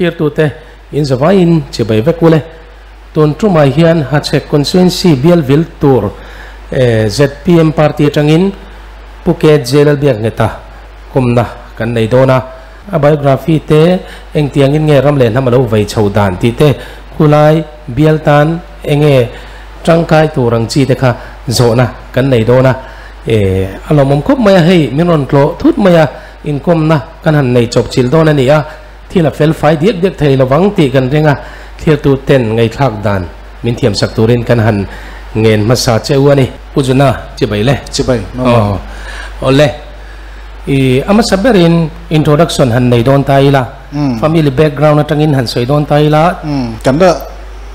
Tirtute in zavaiin chibai vek ule. Tun tumah hian Hachhek Constituency bial vil tur zpm party atangin Pu KJ Lalbiakngheta kawmna kan nei dawn a. A biography te engtiangin nge ram leh hnam a lo vei chho dan tih te, khulai bial tan enge tangkai tur ang chi te kha zawhna kan nei dawn a. A lawmawm khawp mai a, hei min rawn tlawh thut mai a, inkawmna kan han nei chawp chilh dawn a ni a. Thil a fel fai diak diak thei lovang tih kan ring a, thirtu ten ngaihthlak dan min thiam sak turin kan han ngen hmasa che u a ni. Pu Juna, chibai le. Chibai, mama. Aw le. I a hmasa berin introduction han nei dawn ta ila, family background atangin han sawi dawn ta ila. Kan la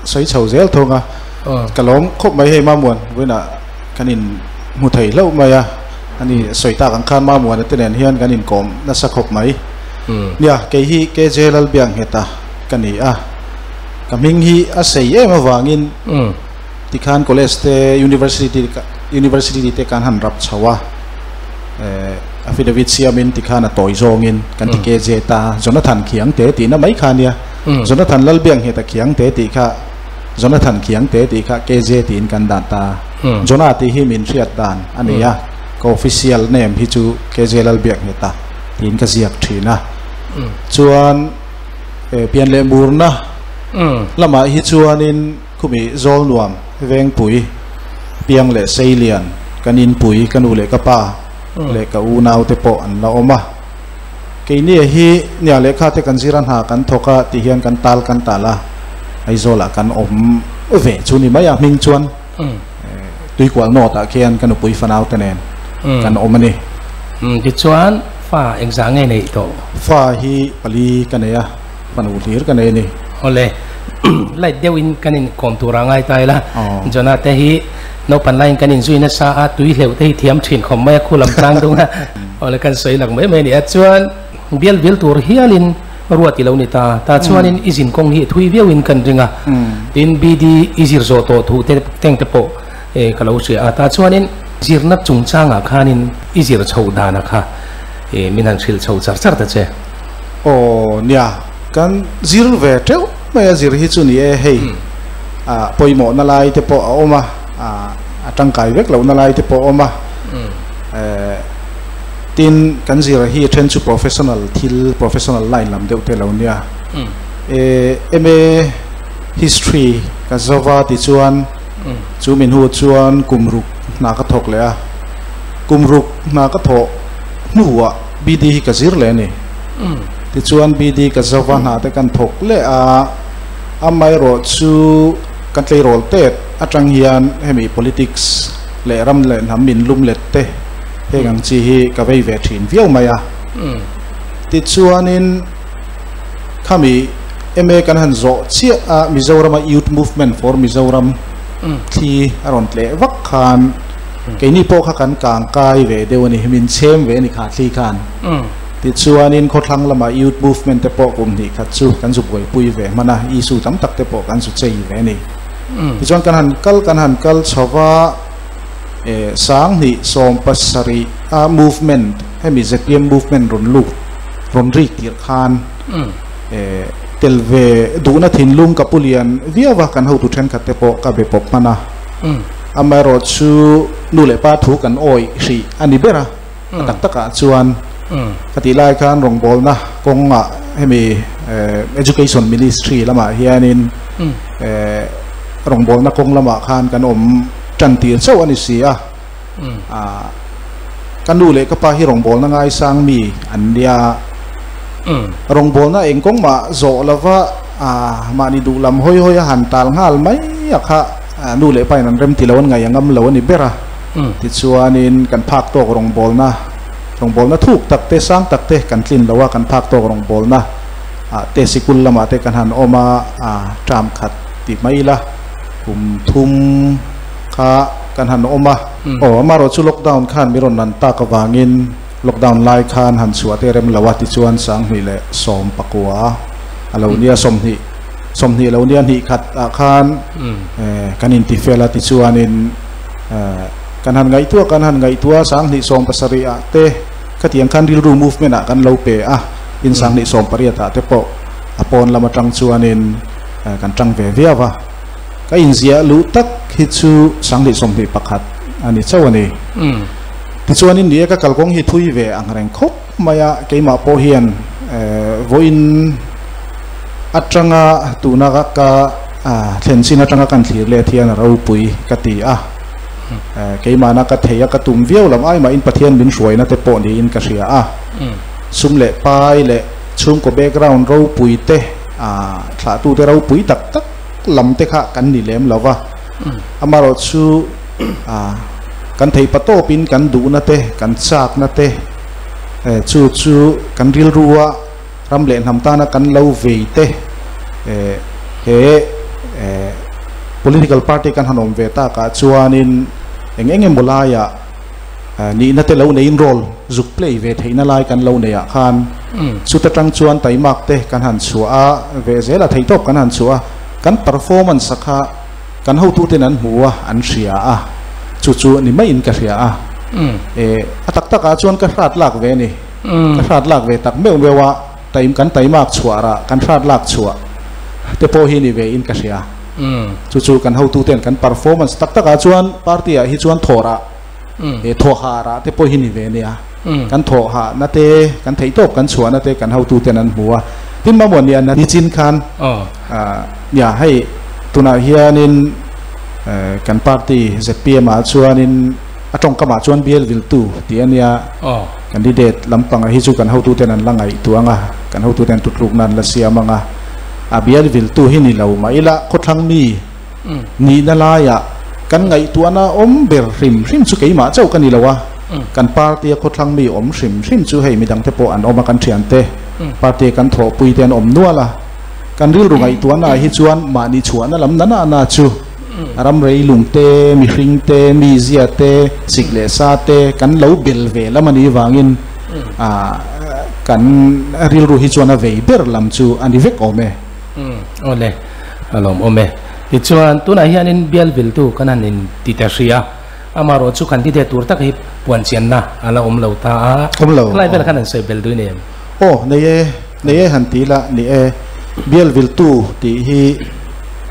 sawi chho zel thung a, ka lawm khawp mai hei Mamuan, vawiinah kan in hmu thei hlauh mai a, ani sawi tak ang khan Mamuana te nen hian kan inkawm nasa khawp mai. Nia, kei hi KJ Lalbiangheta ka ni a, ka hming hi a sei em avangin tikhan college te university university te kan han rap chho a, affidavit siamin tikhan a tawi zawngin kan ti KJ ta, Jonathan Khiangte tihna mai kha nia, Jonathan Lalbiangheta Khiangte tih kha Jonathan Khiangte tih kha KJ tiin kan dah ta, Jonah tih hi min hriat dan a ni a, ka official name hi chu KJ Lalbiangheta. Tiin ka ziak thin a. Chuan pian leh murna lamah hi chuanin khumi zawl nuam vengpui piang leh seilian kan inpui ka nu leh ka pa leh ka unau te pawh an la awm a. Keini hi nia lehkha te kan zir a hna kan thawk a ti hian kan tal kan tal a, Aizawlah kan awm ve chu ni mai a hming chuan Tuikual North ah khian ka nupui fanau te nen kan awm a ni. Tichuan fa engzah nge neih tawh? Fa hi pali ka nei a, fanu hlir ka nei a ni. Awle, light deuhin kan inkawm tur a ngai ta ila, Jonah te hi naupan laiin kan inzui nasa a, tui hleuh te hi thiam thin khawp mai a, khu lam tlang dung a, awle kan sawi lang mai mai a ni a. Chuan bial vil tur hialin ruat i lo ni ta, ta chuanin i zin kawng hi thui viauin kan ring a, tin BD i zir zawh tawh thu te teng te pawh ka lo hria a, ta chuanin zirna chungchangah khanin i zir chhoh dana kha min han hrilh chho char char ta che. Aw nia, kan zir ve teuh mai a, zir hi chu ni e, hei a pawimawhna lai te pawh a awm a, a tangkai vek lohna lai te pawh a awm a, Tin, kan zir hi then chu professional thil, professional line lam deuh te lo nia. MA History ka zova tichuan chu min hu chuan kum ruk hna ka thawk leh a. Kum ruk hna ka thawh hnuah BD hi ka zir leh a ni. Tichuan BD ka zova hna te kan thawk leh a, amaherawh chu kan tleirawl tet atang hian hemi politics leh ram leh hnam min lum let te, Heng ang chi hi ka vei ve thin viau mai a. Tichuanin khami MA kan han zawh chiah a, Mizorama Youth Movement for Mizoram thli a rawn tleh vak khan keini pawh kha kan kangkai ve deuh a ni, min chhem ve a ni kha thli khan. Tichuanin khawthlang lama Youth Movement te pawh kum hnih khat chu kan zu buaipui ve hman a, issue tam tak te pawh kan zu chei ve a ni. Tichuan kan han kal kan han kal chho va. 20 70 a movement hemi zpm movement rawn lut rawn rik tir khan tel ve duhna thinlung ka pu lian viau a kan hotu thenkhat te pawh ka be pawp hman a amaherawh chu nu leh pa thu kan awih hrih a ni ber a a tak takah chuan ka tih lai khan rawngbawlna kawngah hemi education ministry lamah hianin rawngbawlna kawng lamah khan kan awm Tan tir chauh a ni si a, ka nu leh ka pa hi rawngbawlna ngaisang mi an nia. Rawngbawlna eng kawng mah zawh lova mahni duh lam hawi hawi a han tal nghal mai a kha nu leh pa in an rem ti lo an ngaih a ngam lo a ni ber a. Tichuanin kan phak tawk rawngbawlna, rawngbawlna thuk tak te, sang tak te kan tlin lo a, kan phak tawk rawngbawlna te sikul lamah te kan han awm a, term khat ti mai ila. Kum thum kha kan han awm a. Aw, amaherawh chu lockdown khan mi rawn nan tak avangin lockdown lai khan han chhuah te rem lo a, tichuan 2019 a lo nia 20, 20 lo nia hnih khat ah khan kan inti fel a, tichuanin kan han ngaihtuah kan han ngaihtuah 2017 ah te khatiang khan rilru movement ah kan lo pe a, tin 2018 ah te pawh. A pawn lam atang chuanin kan tang ve viau a. Ka inziah luh tak hi chu 2021 a ni chauh a ni. Tichuanin ni e ka kalkawng hi thui ve ang reng khawp mai a, keimah pawh hian vawiin atanga tuna ka thlen chin atanga kan thlir let hian a ropui ka ti a. Keimahna ka thei a, ka tum viau lam ai mahin Pathian min hruaina te pawh niin ka hria a. Sum leh pai leh chhungkaw background ropui te, thlahtute ropui tak tak lam te kha kan ni lem lo va. Amaherawhchu kan theih patawpin kan duhna te, kan chakna te, chu chu kan rilrua ram leh hnam tana kan lo vei te, he political party kan han awm ve takah chuanin eng eng emaw laiah nihna te lo neiin role zuk play ve theihna lai kan lo neih ah khan chuta tang chuan taimak te kan han chhuah a, ve zel a theihtawp kan han chhuah a, kan performance a kha kan hotuten an hmu a, an hria a, chu chu ni maiin ka hria a. A tak takah chuan ka hrat lak ve a ni. Ka hrat lak ve tak meuh meuh a, taim kan taimak chhuah rah kan hrat lak chhuah te pawh hi ni ve in ka hria. Chu chu kan hotuten kan performance tak takah chuan party ah hi chuan thawh rah he thawh hah rah te pawh hi ni ve nia. Kan thawh hahna te, kan theihtawp kan chhuahna te kan hotuten an hmu a. Tin mamawh nia ni chin khan nia hei tunah hianin kan party zpm ah chuanin a tawngkamah chuan bial viltu tih a nia. Candidate lampanga hi chu kan hotuten an la ngaihtuah anga, kan hotuten tutlukna an la siam anga. A bial viltu hi ni lo mah ila khawthlang mi nihna laiah kan ngaihtuahna awm ber hrim hrim chu keimah chauh ka ni lo a, kan party a khawthlang mi awm hrim hrim chu hei midangte pawh an awm a, kan thiante party a kan thawhpui te an awm nual a, kan rilru ngaihtuahna ah hi chuan mahni chhuahna lam na na na chu ram reilung te, mihring te, mizia te, sik leh sa te kan lo bel ve lam a nih vangin kan rilru hi chuan a vei ber lam chu a ni vek awm e. Awle, a lawm awm e. Tichuan, tunah hianin bial viltu kan han in ti ta hria a, amaherawh chu candidate tur tak hi puan chianna a la awm lo ta a. Awm lo. Khalai vel khan an sawi bel duin em? Aw, nei e, nei e han ti la, ni e. Bial viltu tih hi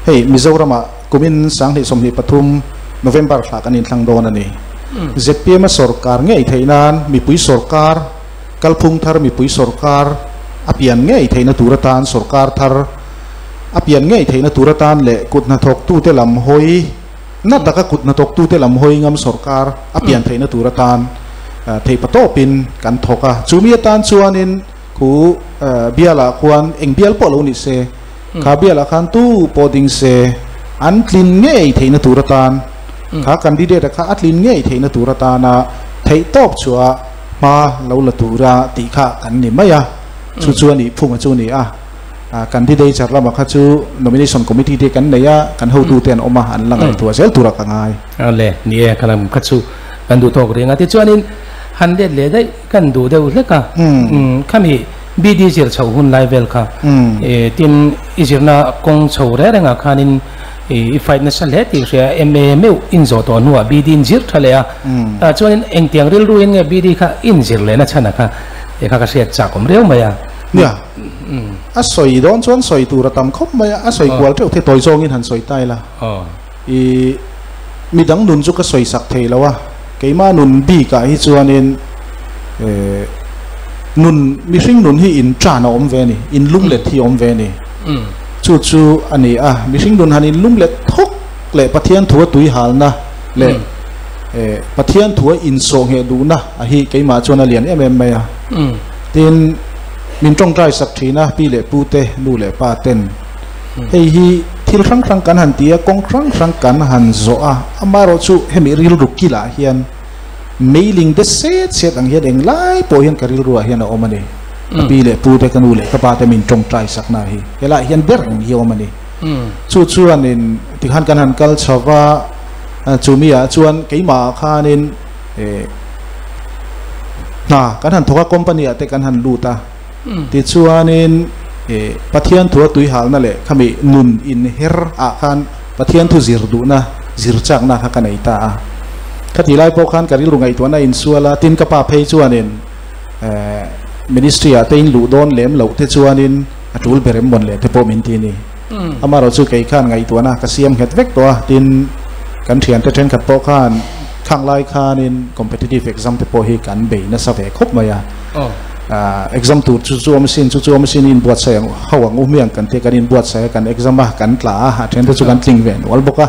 hei Mizoramah kumin 2023 November thla kan inthlang dawn a ni. Zpm a sorkar ngei theih nan mipui sorkar, kalphung thar mipui sorkar a pian ngei theihna tur atan sorkar thar a pian ngei theihna tur atan leh kut hnathawktute lam hawi na taka kut hnathawktute lam hawi ngam sorkar a pian theihna tur atan theihpatawpin kan thawk a. Chumi atan chuanin khu bialah khuan eng bial pawh lo ni se, kha bialah khan tu pawh ding se an tlin ngei theihna tur atan kha candidate kha a tlin ngei theihna tur atana theihtawp chhuah hma lo la tura tih kha kan ni mai a. Chu chu a nih phunga chu a ni a. Candidature lamah kha chu nomination committee te kan nei a, kan hotute an awm a, an la ngaihtuah zel tura ka ngai. Awle, ni e, kha lam kha chu kan duh tawk reng a. Tichuanin han let leh daih kan duh deuh hlek a, khami BD zir chhoh hun lai vel kha, tin i zirna kawng chho reng rengah khanin i fight nasa hle tih hria MA meuh in zawh tawh hnuah BD in zir tha leh a, tah chuanin engtiang rilruin nge BD kha in zir lehna chhan a kha, he kha ka hriat chak awm riau mai a. Nia, a sawi dawn chuan sawi tur a tam khawp mai a, a sawi kual teuh the tawi zawngin han sawi ta ila. I midang nun chu ka sawi sak thei lo a, keimah nun bikah hi chuanin nun mihring nun hi in tan a awm ve a ni, in lunglet hi a awm ve a ni. Chu chu a ni a, mihring nun han in lunglet thawk leh Pathian thua tui halna leh Pathian thua insawh ngheh duhna a hi keimah chuan a lian em em mai a. Tin, min tawngtai sak thin a, pi leh pu te, nu leh pa ten. Hei hi thil hrang hrang kan han ti a, kawng hrang hrang kan han zawh a, amaherawh chu hemi rilru kilah hian meiling te set set ang hian englai pawh hian ka rilruah hian a awm a ni. Ka pi leh pu te, ka nu leh ka pa te min tawngtai sakna hi helaiah hian ber ang hi a awm a ni. Chu chuanin tikhan kan han kal chho va, chumi ah chuan keimah ah khanin hna kan han thawk a, company ah te kan han lut a, tichuanin Pathian thua tui halna leh khami nun inher ah khan Pathian thu zir duhna, zir chakna kha ka nei ta a. Khatih lai pawh khan ka rilru ngaihtuahna a insual a, tin ka pa phei chuanin ministry ah te in luh dawn lem loh te chuanin a tul berem mon le te pawh min ti ni. Amaherawh chu kei khan ngaihtuahna ka siam nghet vek tawh a, tin kan thiante thenkhat pawh khan khang lai khanin competitive exam te pawh hi kan bei nasa ve khawp mai a. Exam tur chu chu awm sin, chu chu awm sin inbuatsaih ang ho ang u hmiang kan tia kan inbuatsaih a, kan exam a, kan tla a, a then te chu kan tling ve nual bawk a.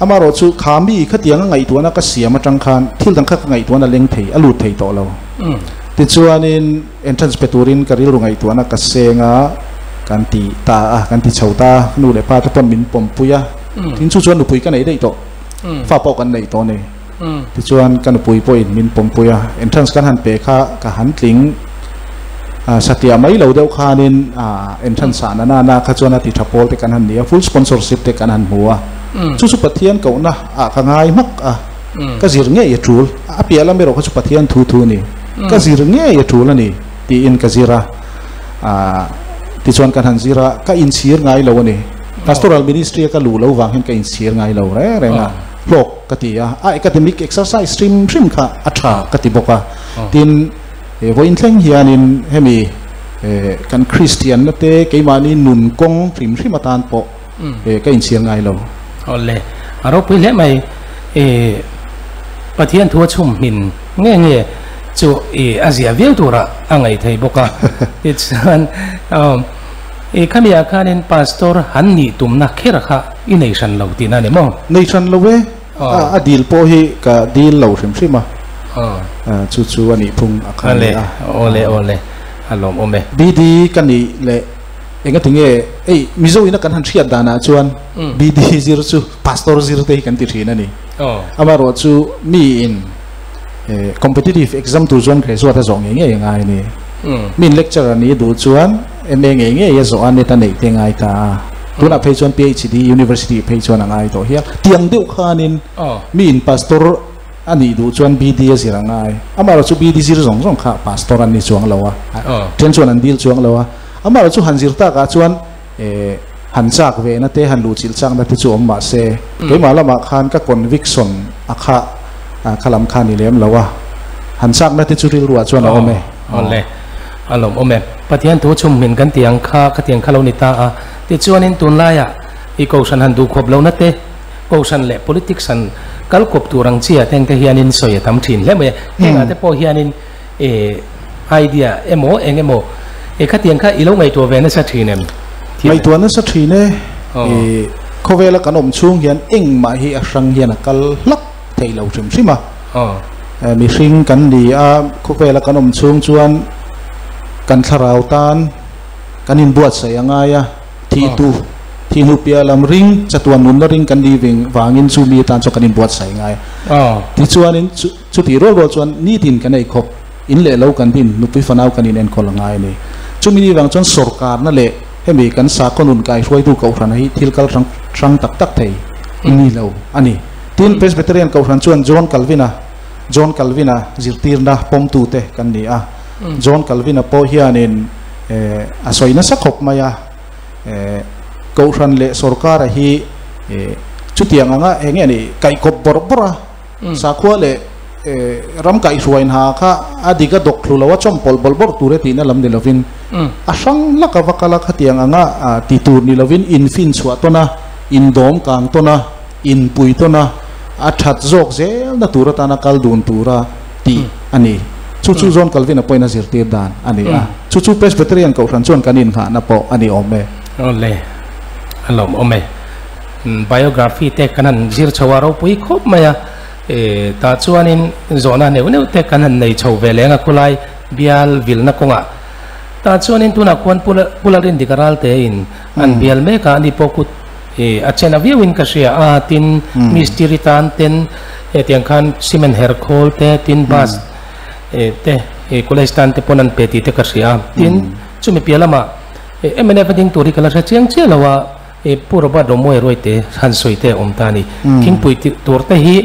Amaherawh chu kha mi khatianga ngaihtuahna ka siam atang khan thil dang kha ka ngaihtuahna leng thei, a lut thei tawh lo. Tichuanin entrance pe turin ka rilru ngaihtuahna ka seng a, kan ti ta a, kan ti chho ta a, nu leh pa te pawn min pawmpui a, tin chu chuan nupui ka nei daih tawh, fa pawh kan nei tawh a ni. Tichuan ka nupui pawhin min pawmpui a, entrance kan han pe kha ka han tling satliah mai lo deuh khanin entrance ah na na kha chuan a ti tha pawl te kan han ni a, full sponsorship te kan han hmu a, chu chu Pathian kohna ah ka ngai hmak a, ka zir ngei a tul, a piah lam erawh kha chu Pathian thu thu a ni, ka zir ngei a tul a ni tiin ka zir a, tichuan kan han zir a, ka inchhir ngai lo a ni, pastoral ministry a ka luh lo vang hian ka inchhir ngai lo reng reng a. Hlawk ka ti a, a academic exercise hrim hrim kha a tha ka ti bawk a. Tin, vawiin thleng hianin hemi kan Kristianna te keimahni nun kawng hrim hrim atan pawh ka inchhiar ngai lo. Awle, a ropui hle mai. Pathian thu a chhum hmin nge nge chu a zia viau turah a ngaih thei bawk a. Tichuan, I khamiah khanin Pastor han nih tumna kher kha i nei hran lo tihna a ni maw? Nei hran lo e, a dil pawh hi ka dil lo hrim hrim a, chu chu a nih phung a kha ni a. Awle awle, a lawmawm e. BD ka nih leh engati nge ei Mizo ina kan han hriat danah chuan BD zir chu Pastor zir te hi kan ti thin a ni. Amaherawh chu miin competitive exam tur chuan graduate a zawh ngei ngei a ngai a ni. Min lecturer nih duh chuan MA ngei ngei a zawh a net a neih te ngai ta a. Tunah phei chuan PhD university phei chuan a ngai tawh hial. Tiang deuh khanin mi in pastor a nih duh chuan BD a zir a ngai. Amaherawh chu BD zir zawng zawng kha pastor an ni chuang lo a. Then chuan an dil chuang lo a. Amaherawh chu han zir takah chuan han chak ve na te han luhchilh chak na te chu awm mah se keimah lamah khan ka conviction a kha kha lam kha ni lem lo a, han chak na te chu rilruah chuan a awm e. Awle, a lawm awm e. Pathian thu chhumhmin kan tih ang kha khatiang kha lo ni ta a, tichuanin tunlaiah i kohhran han duhkhawp lohna te, kohhran leh politics han kal kawp tur ang chi ah te engte hianin sawi a tam thin hle mai a, hengah te pawh hianin Idea emaw eng emaw e khatiang kha i lo ngaihtuah ve nasa thin em? Ngaihtuah nasa thin e. I khawvela kan awm chhung hian engmah hi a hrang hian a kal hlak thei lo hrim hrim a. Mihring kan ni a, khawvela kan awm chhung chuan kan thlarau tan kan inbuatsaih a ngai a. Thih tu, thih hnu piah lam ring, chatuan nunna ring kan nih vangin chu mi atan chuan kan inbuatsaih ngai a. Tichuanin chu. Chutih rual rual chuan nitin kan ei khawp, in leh lo kan din, nupui fanau kan in enkawl a ngai a ni. Chumi ni vang chuan sawrkarna leh hemi kan sakhaw nun kaihruaitu kohhrana hi thil kal hrang hrang tak tak thei ni lo a ni. Tin, Presbyterian kohhran chuan John Calvin-a, John Calvin-a zirtirna pawmtute kan ni a. John Calvin-a pawh hianin a sawi nasa khawp mai a, kohhran leh sawrkara hi chutiang anga eng nge ni kaihkawp bawrh bawrh a, Sakhua leh ram kaihhruai hna kha a dik a dawk thlu lo a, chawmpawlh bawlh bawrh tur e tihna lam ni lovin a hrang lak a va kal a, khatiang anga ti tur ni lovin infin chhuah tawn a, indawm kang tawn a, inpui tawn a, a that zawk zelna tur atana kal dun tura tih a ni. Chu chu John Calvin-a pawhin a zirtir dan a ni a, chu chu Presbyterian Kohhran chuan kan innghahna pawh a ni awm e. Awle, a lawmawm e. Biography te kan han zir chho a ropui khawp mai a, tah chuanin zawhna neuh neuh te kan han nei chho ve leng a khulai bial vilna kawngah. Tah chuanin tunah khuan Pularin Dikaral te in an bial mek a, ani pawh kut a chen a viauin ka hria a, tin mistiri tan ten hetiang khan cement her khawl te, tin bus te college tan te pawn an pe tih te ka hria a, tin chumi piah lamah mnf a ding tur hi ka la hre chiang chiah lo a. E Pu Robert Romoe Ruaite han sawi te awm ta a ni. Thingpui tih tur te hi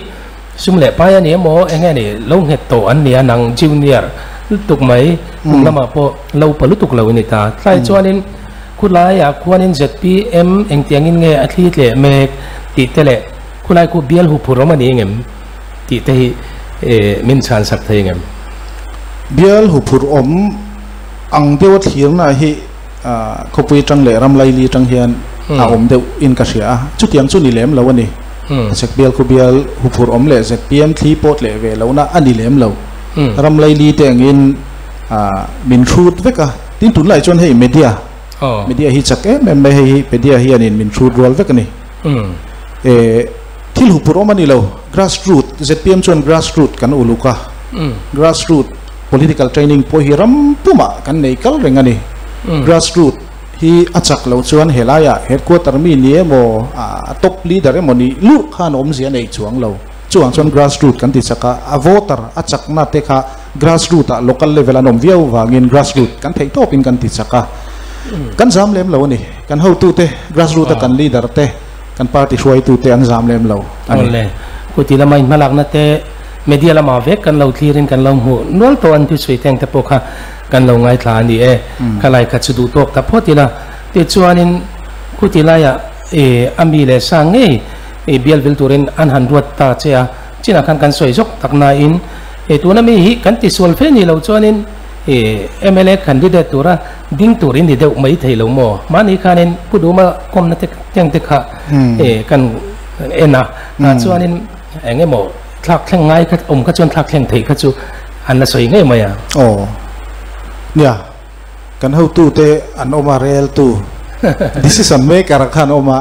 sum leh pai a ni emaw eng nge ni lo nghet tawh an ni a, nang junior lutuk mai kum lamah pawh lo pa lutuk lo i ni ta. Tlai chuanin khulaiah khuanin zpm engtiangin nge a thli tleh mek tih te leh khulai khu bial huphurh awm a ni engem tih te hi min chhan sak thei engem? Bial huphurh awm ang deuha thlirna hi. Khawpui atang leh ram laili atang hian a awm deuh in ka hria a, chutiang chu ni lem lo a ni. Hachhek bial khu bial huphurh awm leh zpm thli pawt leh ve lohna a ni lem lo. Ram laili te angin min hrut vek a, tin tunlai chuan hei media, media hi chak em em mai hei hi media hianin min hrut rual vek a ni. Thil huphurh awm a ni lo, grass root, zpm chuan grass root kan uluk a, grass root political training pawh hi ram pumah kan nei kal reng a ni. Grass root hi a chak lo chuan helaiah headquarter mi ni emaw, a top leader emaw nih luh khan awmzia a nei chuang lo. Chuvang chuan grass root kan ti chak a, a voter a chakna te kha grass root ah local level an awm viau vangin grass root kan theih tawpin kan ti chak a. Kan zam lem lo a ni. Kan hotute grass root a kan leader te, kan party hruaitute an zam lem lo a ni. Awle, kuti lama inhmalakna te media lamah vek kan lo thlirin kan lo hmuh nual tawh an thusawi teng te pawh kha kan lo ngaithla a ni e. Khalai kha chu duh tawk ta phawt ila. Tichuanin kuti laiah i a mi leh sa ngei i bial vil turin an han ruat ta che a, chinah khan kan sawi zawk tak nain i tuna mi hi kan tisual fe ni lo chuanin i mla candidate tura ding tur in ni deuh mai thei lo maw? Mahni khanin Pu Duma kawmna te teng te kha i kan en a, tah chuanin eng emaw thlak thleng ngai kha awm kha chuan thlak thleng theih kha chu an la sawi ngei mai a. Aw nia, kan hotute an awm a, reltu decision maker kha an awm a,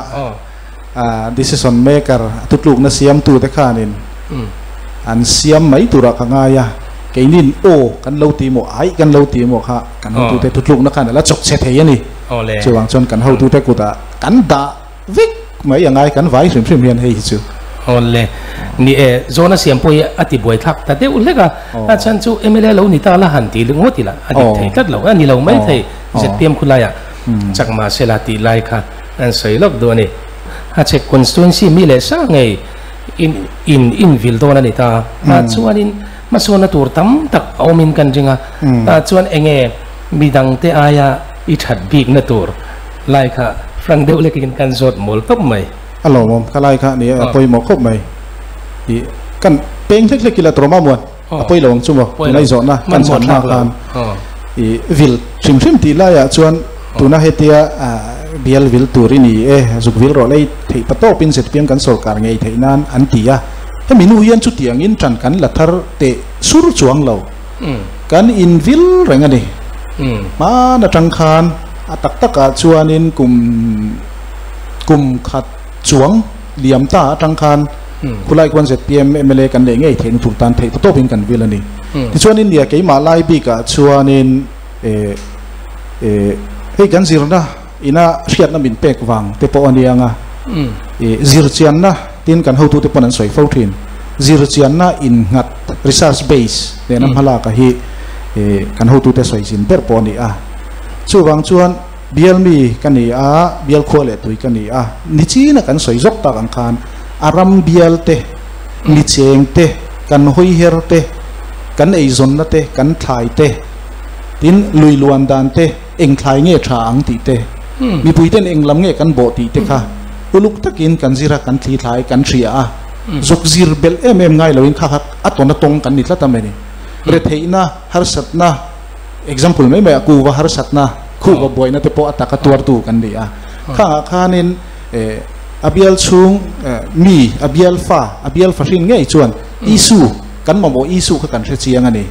decision maker tutlukna siamtute khanin an siam mai turah ka ngai a, keinin aw kan lo ti maw, aih kan lo ti maw kha kan hotute tutlukna khan a la chawk chhe thei a ni. Chuvang chuan kan hotute kutah kan dah vek mai a ngai, kan vai hrim hrim hian hei hi chu. Awle, ni e, zawhna siam pawh hi a ti buai thlak ta deuh hlek a, a chhan chu mla lo ni ta la han ti ngawt ila a dik thei tlat lo, a ni lo mai thei zpm khulaiah chak mahsela tih lai kha an sawi lawk duh a ni. A chhek constituency mi leh sa ngei in in invil dawn a ni ta a, chuanin hmasawnna tur tam tak a awmin kan ring a, tah chuan enge midangte aia i that bikna tur lai kha frank deuh lekin kan zawt mawl tawp mai. A lawmawm ka lai kha ni a pawimawh khawp mai. I kan peng hlek hlek ila tawrma muan a pawi lo ang chu maw tuna i zawhna kan chhan hma khan i vil hrim hrim tih laiah chuan tuna hetia bial vil tur i ni e zuk vil rawh lei theih pa tawpin zpm kan sawrkar ngei theih nan an ti a, hemi nu hian chutiangin tan kan la thar teh sur chuang lo. Kan invil reng a ni. Hman atang khan a tak takah chuanin kum kum khat chuang liam ta atang khan khulai khuan zpm mla kan leh ngei theihna tur tan theih tawpin kan vil a ni. Tichuanin nia keimah lai bikah chuanin hei kan zirna ina hriatna min pek vang te pawh a ni ang a, zirchianna tin kan hotute pawn an sawi fo thin. Zirchianna innghat, research base, nena hmalak a hi kan hotute sawi zin ber pawh a ni a. Chuvang chuan bial mi ka ni a, bial khua leh tui ka ni a, nichina kan sawi zawk tak ang khan a ram bial te, mi cheng te, kan hawiher te, kan eizawnna te, kan thlai te, tin lui luan dan te, eng thlai nge tha ang tih te, mipui ten eng lam nge kan bawh tih te kha uluk takin kan zir a, kan thli thlai, kan hria a. Zuk zir belh em em ngai loin kha kha a tawn a tawng kan ni tlat a mai ni. Retheihna, harsatna, example mai mai a kuva harsatna, khuva buaina te pawh a taka tuartu kan ni a. Khangah khanin a bial chhung mi, a bial fa, a bial fahrin ngei chuan issue, kan mamawh issue kha kan hre chiang a ni.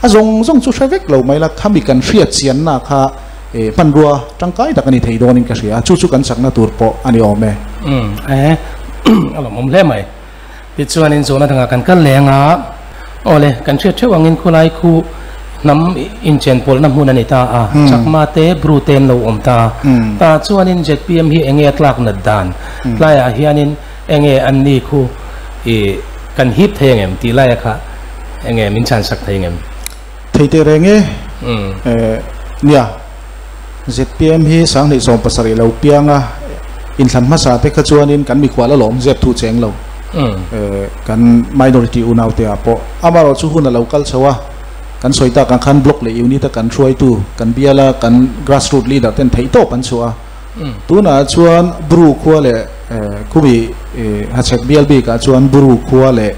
A zawng zawng chu hre vek lo mai la, khami kan hriat chianna kha hmanrua tangkai tak a ni thei dawnin ka hria a, chu chu kan chakna tur pawh a ni awm e. E, a lawmawm hle mai. Tichuanin zawhna dangah kan kal leng a, awle, kan hriat theuh angin khulai khu hnam inchenpawlhna hmun a ni ta a, Chakma te, Bru te an lo awm ta a, tah chuanin zpm hi enge a tlak nat dan, tlaiah hianin enge an ni khu i kan hip thei angem tih laia kha enge min chhansak thei angem? Thei teh reng e. Nia, zpm hi sanghnih 70 lo piang a, inthlan hmasa te kha chuanin kan mikhual alawm zep thu cheng lo. Kan minority unau te ah pawh amarawh chu hun a lo kal chho a, kan sawi tak ang khan block leh unit a kan hruaitu, kan bial a kan grassroot leader ten theihtawp an chhuah a. Tunah chuan Bru khua leh khumi Hachhek bial bikah chuan Bru khua leh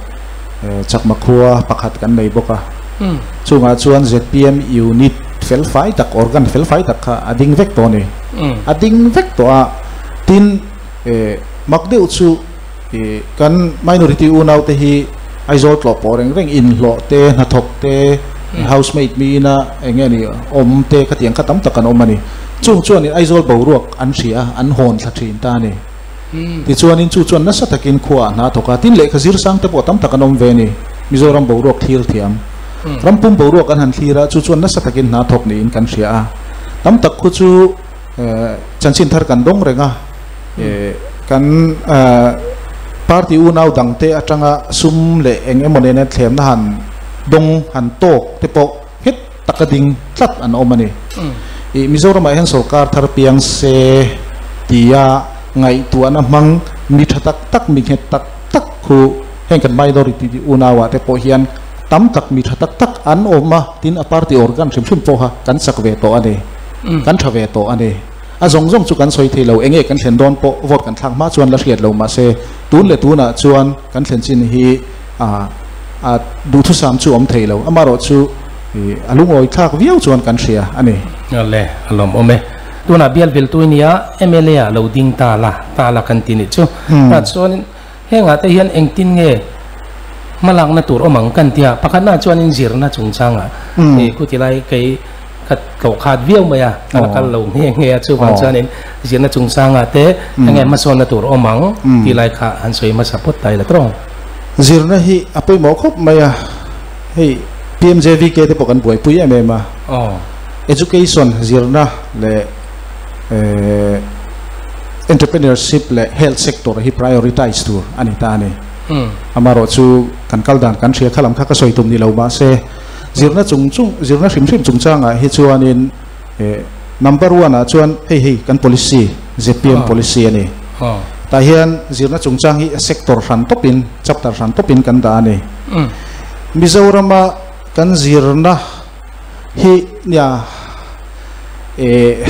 Chakma khua pakhat kan nei bawk a. Chungah chuan zpm unit. fel fai tak organ fel fai tak kha a ding vek tawh a ni. A ding vek tawh a, tin mak deuh chu kan minority unau te hi Aizawl tlawh pawh reng reng inhlawh te, hnathawk te, housemaid mi ina eng nge ni awm te khatiang kha tam tak an awm a ni. Chung chuanin Aizawl boruak an hria a, an hawn thla thin ta a ni. Tichuanin chu chuan nasa takin khuaah hna thawk a, tin lehkha zir sang te pawh tam tak an awm ve a ni. Mizoram boruak thlir thiam. Rampum boruak an han thlir a, chu chuan nasa takin hna thawk niin kan hria a. Tam tak khu chu chanchin thar kan dawng reng a, kan party unau dangte atanga sum leh eng emaw nena thlemna han dawng han tawk te pawh nghet taka ding tlat an awm a ni. Ih Mizoramah hian sorkar thar piang se tia ngaihtuahna hmang mi tha tak tak mi nghet tak tak khu heng kan minority unauah te pawh hian tam tak mi tha tak tak an awm a, tin a party organ hrim hrim pawha kan chak ve tawh a ni, kan tha ve tawh a ni. A zawng zawng chu kan sawi thei lo, enge kan thlen dawn pawh vote kan thlak hma chuan la hriat lo mahse tun leh tunah chuan kan thlen chin hi a a duhthusam chu awm thei lo, amaherawh chu a lungawi thlak viau chuan kan hria a ni. Awle, a lawmawm e. Tunah bial viltu i nia, mla ah lo ding ta la, ta la kan ti nih chu. Tah chuanin hengah te hian engtin nge hmalakna tur awm ang kan tia, pakhatnaah chuanin zirna chungchangah khutilai kei ka tlawh khat viau mai a, ka la kal lo nghe nghe a, chuvang chuanin zirna chungchangah te enge hmasawnna tur awm ang tih lai kha han sawi hmasa phawt ta ila tawng. Zirna hi a pawimawh khawp mai a, hei PMJVK te pawh kan buaipui em em a, education zirna leh entrepreneurship leh health sector hi prioritize tur a ni ta a ni. Amaherawh chu kan kal dan kan hria kha lam kha ka sawi tum ni lo mahse, Zirna chung chung, zirna hrim hrim chungchangah hi chuanin number one ah chuan hei hei kan policy, zpm policy a ni. Tah hian zirna chungchang hi sector hran tawpin, chapter hran tawpin kan dah a ni. Mizorama kan zirna hi nia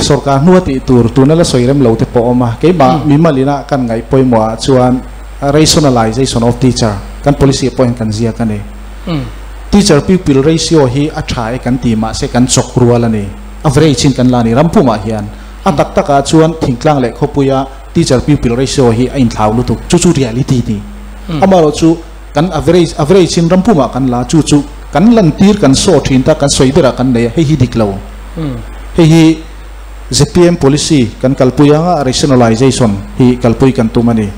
sorkar hnua tih tur tuna la sawi rem lo te pawh a awm a. Keimah mimalina kan ngaih pawimawhah chuan rationalization of teacher kan policy pawh hian kan ziak a ni. Teacher pupil ratio hi a tha e kan ti mahse kan chawk rual a ni. Average in kan la a ni rampumah hian. A tak takah chuan thingtlang leh khawpuia teacher pupil ratio hi a inthlau lutuk. Chu chu reality ni. Amaherawh chu kan average average in rampumah kan la chu chu kan lantir kan saw thin ta kan sawi berah kan nei a hei hi dik lo. Hei hi zpm policy kan kalpui anga rationalization hi kalpui kan tum a ni.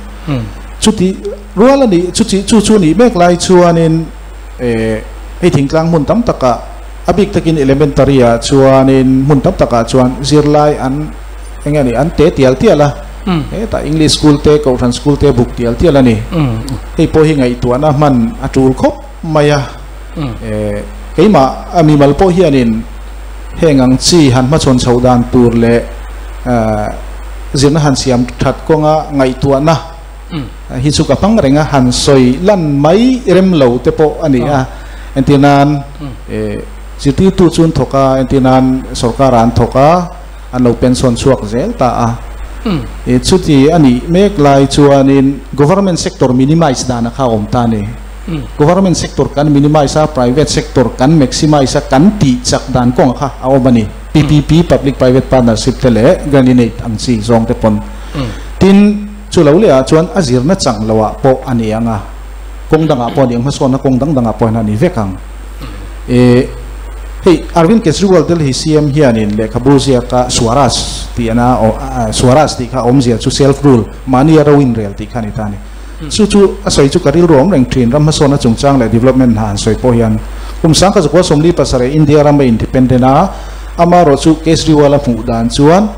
Chuti rual a nih chuti chu chu nih mek lai chuanin hei thingtlang hmun tam takah a bik takin elementary ah chuanin hmun tam takah chuan zirlai an eng nge ni an te tial tial a hetah English school te Kohhran school te buk tial tial a ni hei pawh hi ngaihtuahna hman a tul khawp mai a keimah a mimal pawh hianin heng ang chi han hmachhawn chhoh dan tur leh zirna han siam that kawnga ngaihtuahna hi chu ka hmang reng a, han sawi lan mai rem lo te pawh a ni a, entir nan zirtirtu chu an thawk a, entir nan sorkar ah an thawk a, an lo pension chhuak zel ta a, chuti a nih mek lai chuanin government sector minimize dan a kha a awm ta a ni, government sector kan minimize a, private sector kan maximize a, kan tih chak dan kawng a kha a awm a ni, PPP, public private partnership te leh grant in aid ang chi zawng te pawn. Tin, chu lo lehah chuan a zirna chang loah pawh a ni ang a, kawng dangah pawh a ni ang, hmasawnna kawng dang dangah pawh hian a ni vek ang. E, hei Arvind Kejriwal Delhi CM hianin lehkhabu ziaka Swaraj tih ana Swaraj tih kha awmzia chu self rule, mahni a ro inrel tih kha a ni ta a ni. Chu chu a sawi chu ka rilru awm reng thin, ram hmasawnna chungchang leh development hna han sawi pawh hian kum sangkhat zakua 47 India ram a independent a, amaherawh chu Kejriwal a hmuh dan chuan,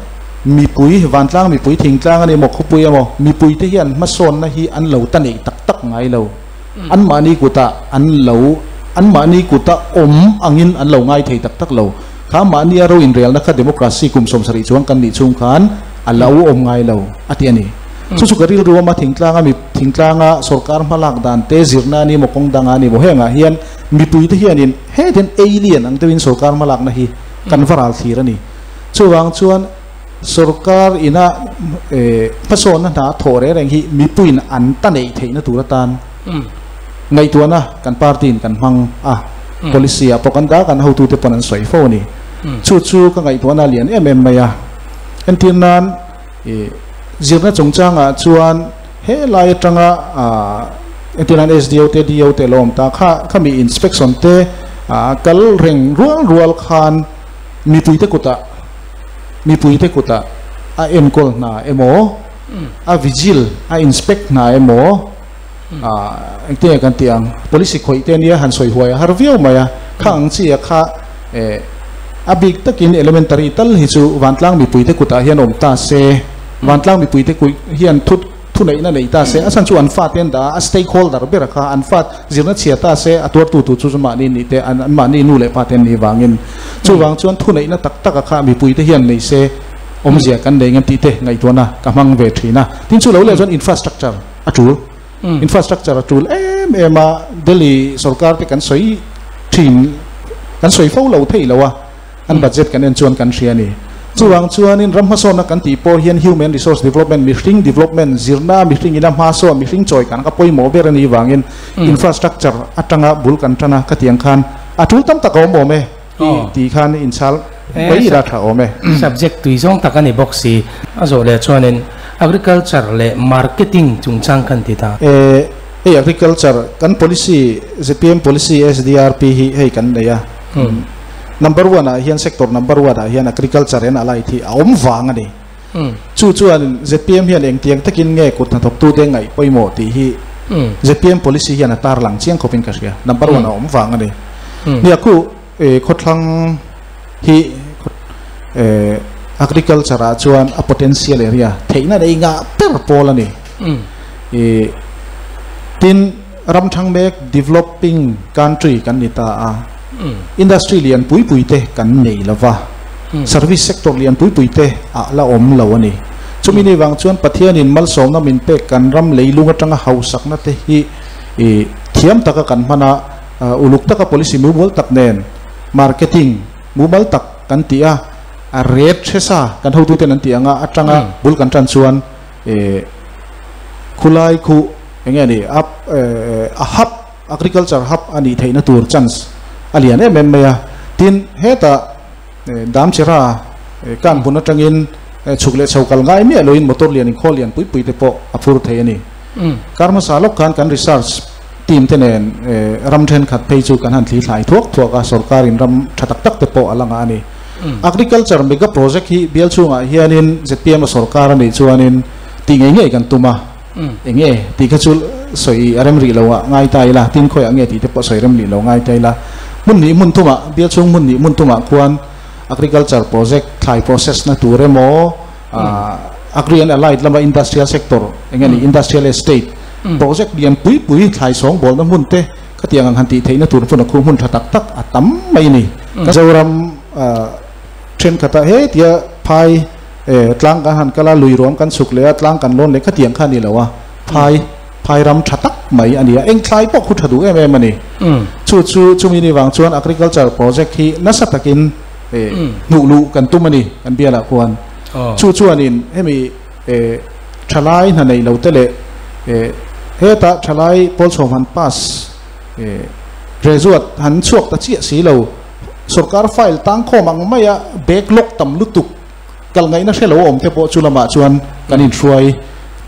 Mipui, vantlang mipui thingtlang a ni maw, khawpui emaw, mipuite hian hmasawnna hi an lo ta neih tak tak ngai lo. Anmahni kutah an lo, anmahni kuta awm angin an lo ngai thei tak tak lo. Kha mahnia ro inrelna kha democracy kum 70 chuang kan nih chhung khan a lo awm ngai lo, a ti a ni. Chu chu ka rilru awm a, thingtlanga mi, thingtlanga sorkar hmalak dan te, zirna a ni maw, kawng danga a ni maw, hengah hian mipuite hianin hetiang alien ang deuhin sorkar hmalakna hi kan va ral thlir a ni. Chuvang chuan sorkar ina hmasawnna hna thawh reng reng hi mipuiin an ta neih theihna tur atan ngaihtuahna kan party in kan hmang a, policy ah pawh kan dah kan hotute pawn an sawi fo a ni. Chu chu ka ngaihtuahna lian em em mai a. Entir nan i zirna chungchangah chuan he lai atanga entir nan SDO te DO te lo awm ta kha khami inspection te kal reng rual rual khan mipuite kutah mipuite kutah a enkawl hna emaw a vigil a inspect hna emaw engtin nge kan tih ang policy khawih te ania han sawi huai a har viau mai a kha ang chi a kha a bik takin elementary tal hi chu vantlang mipui te kutah hian awm ta se vantlang mipui te kut hian thu thu neihna nei ta se a chhan chu an fa te an dah a a stakeholder ber a kha an fa zirna chhia ta se a tuartu tur chu chu mahni nih te an mahni nu leh pa te an nih vangin chuvang chuan thu neihna tak tak a kha mipui te hian nei se awmzia kan nei ngem tih te ngaihtuahna ka hmang ve thin a tin chu lo leh chuan infrastructure a tul. Infrastructure a tul em em a, Delhi sorkar te kan sawi thin, kan sawi fo lo thei lo a, an budget kan en chuan kan hria a ni. Chuvang chuanin ram hmasawnna kan tih pawh hian human resource development, mihring development, zirna mihring ina hmasawn, mihring chawi kan kha pawimawh ber a nih vangin infrastructure atanga bul kan tan a, khatiang khan a tul tam tak a awm awm e. Tih khan inchhal mai ila tha awm e. Subject tui zawng tak a ni bawk si. A zawh leh chuanin Agriculture leh Marketing chungchang khan ti ta. E, hei Agriculture kan policy, zpm policy SDRP hi hei kan nei a. Number one ah hian sector number one ah hian Agriculture en a light hi a awm vang a ni. Chu chuan zpm hian engtiang takin nge kut hnathawktute ngaih pawimawh tih hi zpm policy hian a tarlang chiang khawpin ka hria. Number one a awm vang a ni. Nia khu khawthlang hi agriculture ah chuan a potential area theihna nei ngah ber pawl a ni. Tin ram thang mek developing country kan ni ta a, industry lian pui pui te kan nei lo va, service sector lian pui pui te ah la awm lo a ni. Chumi ni vang chuan Pathianin malsawmna min pek kan ram leilung atanga hausakna te hi thiam taka kan hman a, uluk taka policy mumal tak nen marketing mumal tak kan tih a, a rate hresa kan hotuten an tih anga atanga bul kan tan chuan Khulai khu enge ni up a hub agriculture hub a nih theihna tur chance a lian em em mai a, tin hetah Damchera kan hmun atangin chhuk leh chho kal ngai miah loin motor lian inkhawl lian pui pui te pawh a phur thei a ni. Kar hmasa lawk khan kan research team te nen ram thenkhat phei chu kan han thli thlai thuak thuak a, sorkarin ram tha tak tak te pawh a la ngah a ni. Agriculture mega project hi bial chhungah hianin zpm a sorkar a nih chuanin tih ngei ngei kan tum a, eng nge tih kha chu sawi a rem rih lo ah ngai ta ila, tin khawiah nge tih te pawh sawi rem rih lo ngai ta ila. Hmun hnih hmun thumah, bial chhung hmun hnih hmun thumah khuan agriculture project thlai process na tur emaw, agri and allied lama industrial sector eng nge ni industrial estate project lian pui pui thlai sawng bawlna hmun te khatiang ang han tih theihna tur hmun a khu hmun tha tak tak a tam mai a ni. Zoram thenkhatah hetia phai tlang kan han kal a, lui ruam kan chhuk leh a, tlang kan lawn leh khatiang kha a ni lo a, phai phai ram tha tak mai a ni a, eng thlai pawh khu tha duh em em a ni. Chu chu chumi ni vang chuan agriculture project hi nasa takin hnuh luh kan tum a ni kan bialah khuan. Chu chuanin hemi thalai hna nei lo te leh hetah thalai pawl chhawm han pass graduate han chhuak ta chiah si lo sorkar file tang khawm ang maia backlog tam lutuk kal ngaihna hre lo awm te pawh chu lamah chuan kan inhruai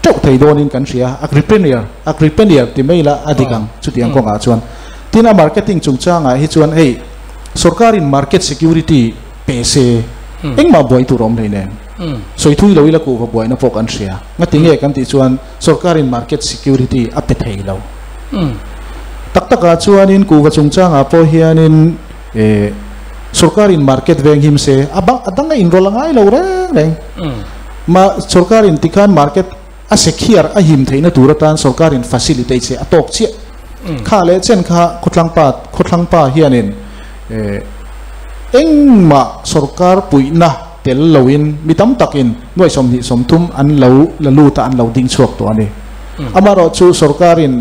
teuh thei dawnin kan hria. Agripreneur, agripreneur ti mai ila a dik ang chutiang kawngah chuan. Tin a marketing chungchangah hi chuan hei sorkarin market security pe se engmah buai tur awm hlei nen sawi thui lo ila kuhva buaina pawh kan hria. Ngati nge kan tih chuan sorkarin market security a pe thei lo. Tak takah chuanin kuhva chungchangah pawh hianin sorkarin market veng him se a bang a dang a inrawlh a ngai lo reng reng. Ma sorkarin tikhan market a secure a him theihna tur atan sorkarin facilitate se a tawk chiah. Kha leh chen kha khawthlang pa khawthlang pa hianin engmah sorkar puihna tel loin mi tam takin nuai sawmhnih sawmthum an lo la lut a an lo ding chhuak tawh a ni. Amaherawh chu sorkarin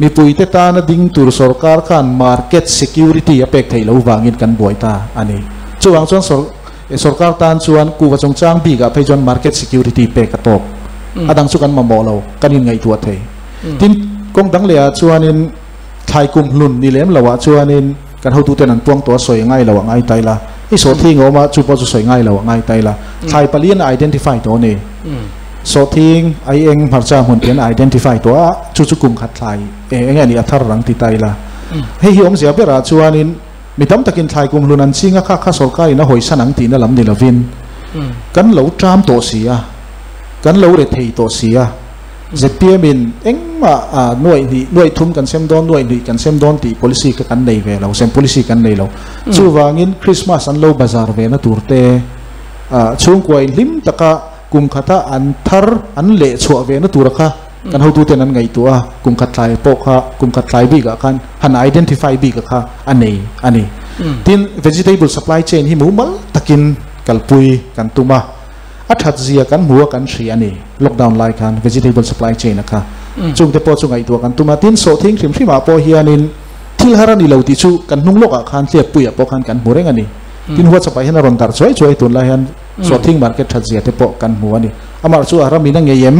mipuite tana ding tur sorkar khan market security a pek theih lo vangin kan buai ta a ni. Chuvang chuan sorkar tan chuan kuhva chungchang bikah phei chuan market security pek a tawk. A dang chu kan mamawh lo, kan inngaihtuah thei. Tin, kawng dang lehah chuanin thlai kum hlun ni lem loah chuanin kan hotuten an puang tawh a sawi ngai lo a ngai ta ila. I so thing oma chu po chu soi ngai lo ngai tai la thai palian identify to ni so thing ai eng hmarcha hmun pian identify to a chu chu kum khat thlai e enge ni athar rang ti tai la hei hi om zia bera chuanin mitam takin thlai kum hlun an chinga kha kha sarkar ina hoisan ang ti na lam ni lovin kan lo tram to sia kan lo re thei to sia ZPM in engma a nuai ni nuai thum kan sem don nuai ni kan sem don ti policy ka kan nei ve lo sem policy kan nei lo chu wangin Christmas an lo bazar ve na turte a chungkwa in lim taka kum khata an thar an le chhuwa ve na tur kha kan ho tu ten an ngai tu a kum khat thlai po kha kum khat thlai bi ka khan han identify bi ka kha anei ani tin vegetable supply chain hi mumal takin kalpui kan tuma a that zia kan muwa kan thri ani lockdown lai khan vegetable supply chain kha chung te po chu ngai tu kan tuma tin so thing hrim hrima po hianin thil harani lo ti chu kan hnung loka khan tle puya po khan kan mureng ani tin huwa chapai hian ron dar choi choi tun lai hian so thing market that zia te po kan mu ani amar chu aramina ngeyem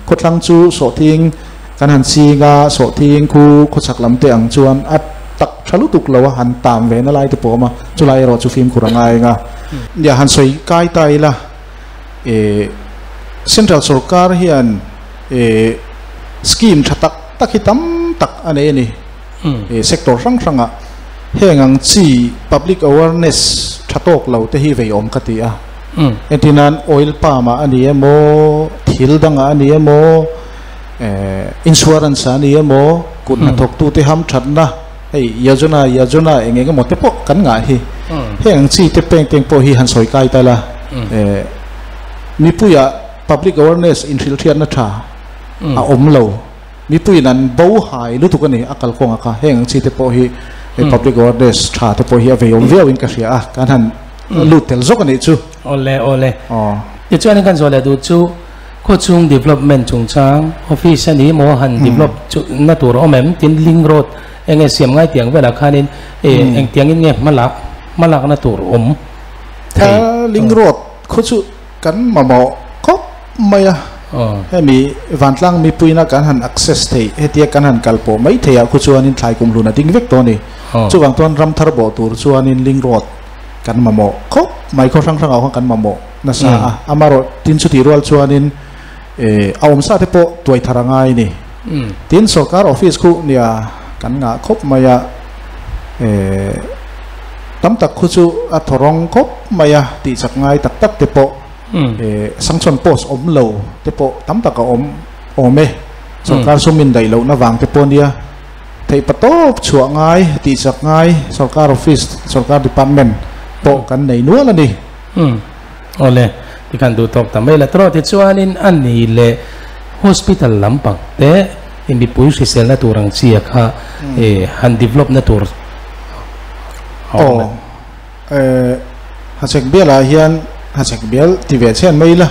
khotlang chu so thing kan han singa so thing khu khochak lam te ang chuan at tak thalu tuk lo han tam ve na lai te po ma chulai ro chu phim khurangai nga ya han soi kai tai la central sarkar hian scheme thatak takhitam tak ane ni sector rang ranga hengang chi public awareness thatok lo te hi vei om khati a entinan oil palm ani emo thil danga ani emo insurance ani emo kun thok tu te ham thatna hei yajona yajona engenge mote po kan nga hi heng chi te peng teng po hi han soi kai ta la mi puya public awareness in thil thian na tha a om lo mi pui nan bo hai lu tu ka ni akal konga kha heng chi te po hi public awareness tha te po hi a veiom viau in ka hria a kan han lu tel zok ani chu ole ole ti chuan kan zo le du chu kho chung development chung chang office ani mo han develop chu na tur omem tin link road enge siam ngai tiang vela khanin eng tiang in nge malak malak na tur om thei link road kho chu kan mamo khop maya hemi vantlang mi puina kan han access thei hetia kan han kalpo mai theia khu chuanin thlai kum luna ding vek to ni chuwang ton ram thar bo tur chuanin link road kan mamo khop mai kho rang rang aw kan mamo na sa a amaro tin chu ti rual chuanin a om sa te po tuai tharangai ni tin sarkar office khu nia kan nga khop maya tam tak khu chu a thorong khop maya ti chak ngai tak tak te po sanction post om lo te po tam tak a om ome sarkar sumin dai lo na wang te po nia thei patop chua ngai ti chak ngai sarkar office sarkar department po kan nei nual ani ole ti kan du tok ta mai la tro ti chuanin ani le hospital lampang te in bi pui hrisel na turang chia kha han develop na tur o ha chek bela hian ha chek bel ti ve chen mai la